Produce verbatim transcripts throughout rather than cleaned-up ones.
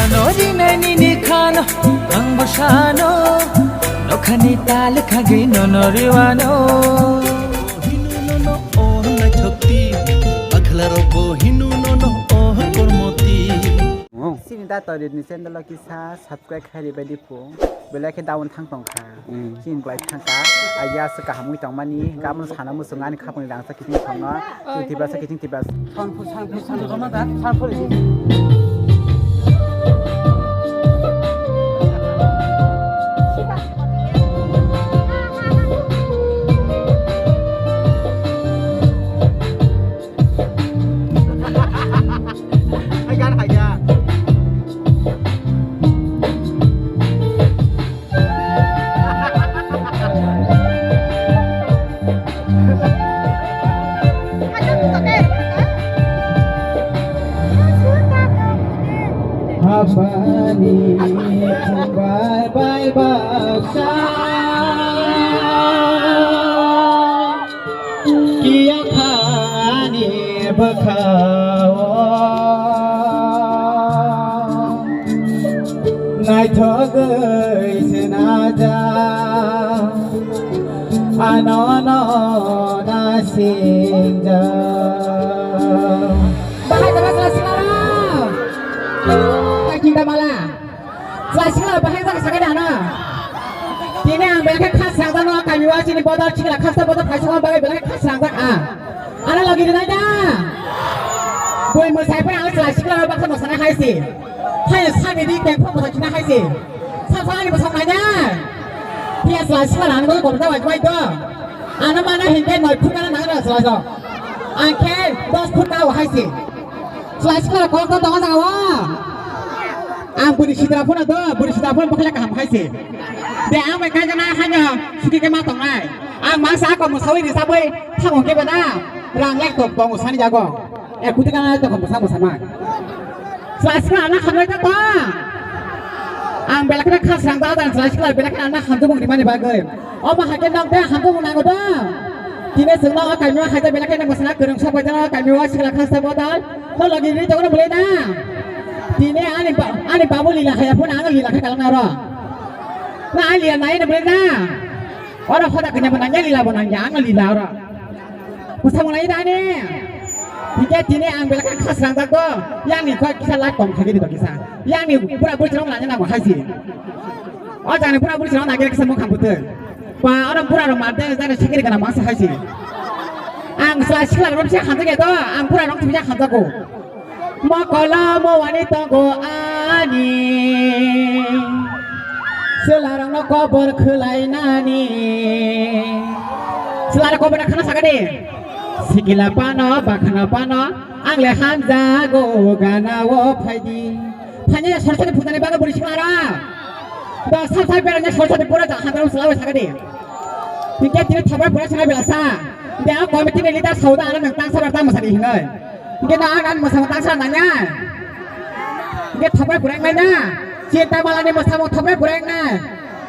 Nori nani ni khano, ang bo sano, nokhani tal khagwi no nori wano. Hinu no no oh naithokti, bakhala rok bo hinu no no oh kormoti. Sini da toilet ni sandal o kisa subscribe khai ri bai di phu, belai khe down thang tong kha. Mm. Chini belai thangka, aya se kaham wi tongmani, gabon sana muchung ani khapang rang sa kiting thangno, kiting tibra sa kiting tibra. Sanpur, sanpur, sanpur, sanpur. Hai gan, hai gan. Hapani khumbar bai baksa. Kiya khani bwkhao naithogwi sinaja anono nasingjak. Bahai kama sila sila. Kakinda mala. Chwla sikla bahai jak sakani ano. Tini ang belai khe khas rang jak no kami wa chini bodol sikla khas bodol phai song bagwi belai khe khas rang jak ang. Ano logi rinai da. Boi mwsai phai ang chwla sikla baksa mwsana hai si. Hai sami di teng phok mwsai china hai si. Sa sa ani bwsang nai da. Phiya chwla sikla rang do gom da wai wai do. Ano mana hingke noi phut kana nang ra chwla do. Ang khe dos phut ka hai si. Chwla sikla kok to tongo jaga o. Ang bwrwi sitra phano do, bwrwi sitra phano bwkhaile kaham khai se. De ang bai kaijaknai haino suki khe ma tongnai. Ang mangsa ako mwsawi risabwi thango khe bana rang lek tok tongo sani jago. E kuti kana tok mwsa mwsa ma. Chwla sikla ana hamlai ta ta. Ang belai kheno khas rang da da chwla sikla belai kheno ana hamjak mung rimani bagwi. Omo hai khe nok de hamjak mung nango da. Tini chwngno o kaimio hai da belai kheno mwsana kwrwng sok bai da kaimio sikla khas ta bodol. No logi ri tongno bwlai na. Tini ani ba-, ani babu lila haya phone ano lila khe kalang aro. Na ani lila nai na bwlai na. Oro hoda kanya bo nangya lila bo nangya ano lila oro. Bwsa bo nai da ani. Hingke tini ang belai khe khas rang jak do. Yang ni koi kisa like kom khagini do kisa. Yang ni pura bwrwi chwla nangya nang hai si. O jani pura bwrwi chwla nangya kisa mukhang bwtwi. Ba oro pura rok mar de jani sikiri kana mangsa hai si. Ang chwla sikla rok se hamjak ya do. Ang pura rok tibija hamjago. Mokolo mowani tongo ani. Chwlarokno kobor khwlainani. Chwlarok kobor khna sakani. Sikila pano, bakhana pano, ang le hamjago gana o phaidi. Phanya Saraswati pujani bagwi bwrwi siklara. Da sal sal beranya Saraswati pura ja hamjago chwla bai sakani. Hingke tini thabar pura sina belasa. De ang committee ni leader sauda ana nang tangsa bar tangma sari hinoi. Hingke na ang ani mwsang tangsa nanya. Hingke thabar pura nanya. Chinta malani mwsang thabar pura nanya.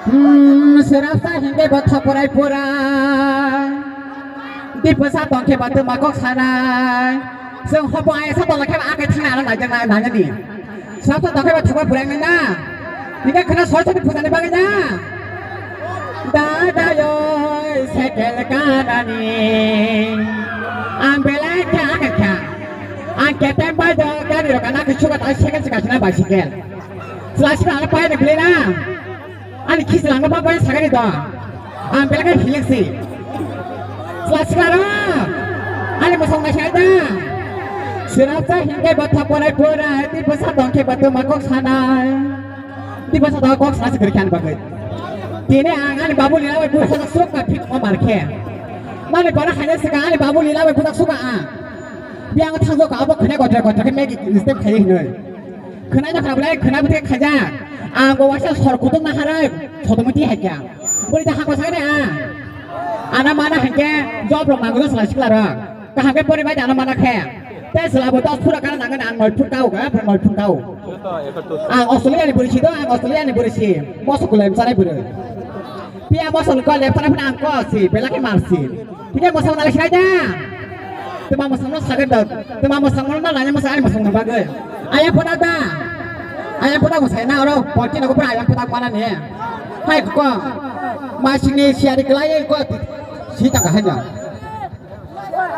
Hmm, serasa hingke bo thaparai pura. Di pesa tongke batu makok sanai. Seng hopo ai sa tolakhe akai thina ana nanya nanya di. Sasa dakhai ba thokba phurai nai na. Nika khana soi soi phutani bagwi na. Dada yoi sekel kanani. Ang belai kha aka kha. Ang ketem bai do gari ro kana khe suka ta sekel sika sina bicycle. Sila sila ala pai de bele na. Ani khichwlangno ba bai sagani do. Ang belai khe hilik si. Chwla sikla rok. Ani mwsang nai sai da. Sirap sa hingke ba thaporai porai, ti bwsa tong khe ba tuma kok sanai. Ti bwsa tong kok sana sikri khan bagwi. Tini ang ani babu lila bai bukhajak suk ka phik ma mar khe. Nani bara hanya sika ani babu lila bai bukhajak suk ka ang. Biang thangjo ka abo khne gotre gotre khe megi step khai hinoi. Khwnai no khna bwlai khna bwthai khaja. Ang bo waisa sor kutung na harai sotomiti haikya. Bwrwi ta hako sakni a. Ana mana haikya job rok mango sala sikla rok. Kaham khe pori bai ana mana khe. Te sala bo dos phura kana nangani ang noi phur kau ga, noi phur kau. Ang Australia ni bwrwi si do, ang Australia ni bwrwi si. Moso kulai msanai bwrwi. Piya moso ni kol leptana phana ang kol si, belai khe mar si. Hingke mwsang nalai sinai da. Tuma mwsang no sagwi da. Tuma mwsang no nalai mwsang ani mwsang no bagwi. Aya phona da. Ayang pota ko sai na oro, porti na ko pura ayang pota ko na ne. Hai ko. Masini siari kelai ko. Si tak hai na.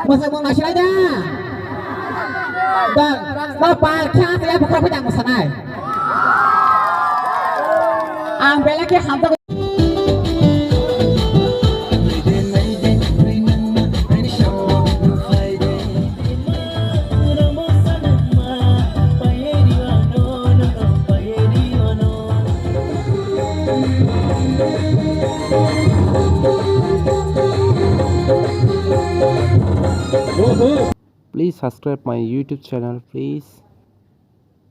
Masa mo masih aja. Dan, bapak, kya saya buka peta mo sanai. Ang bela ke hamta. Please subscribe my YouTube channel, please.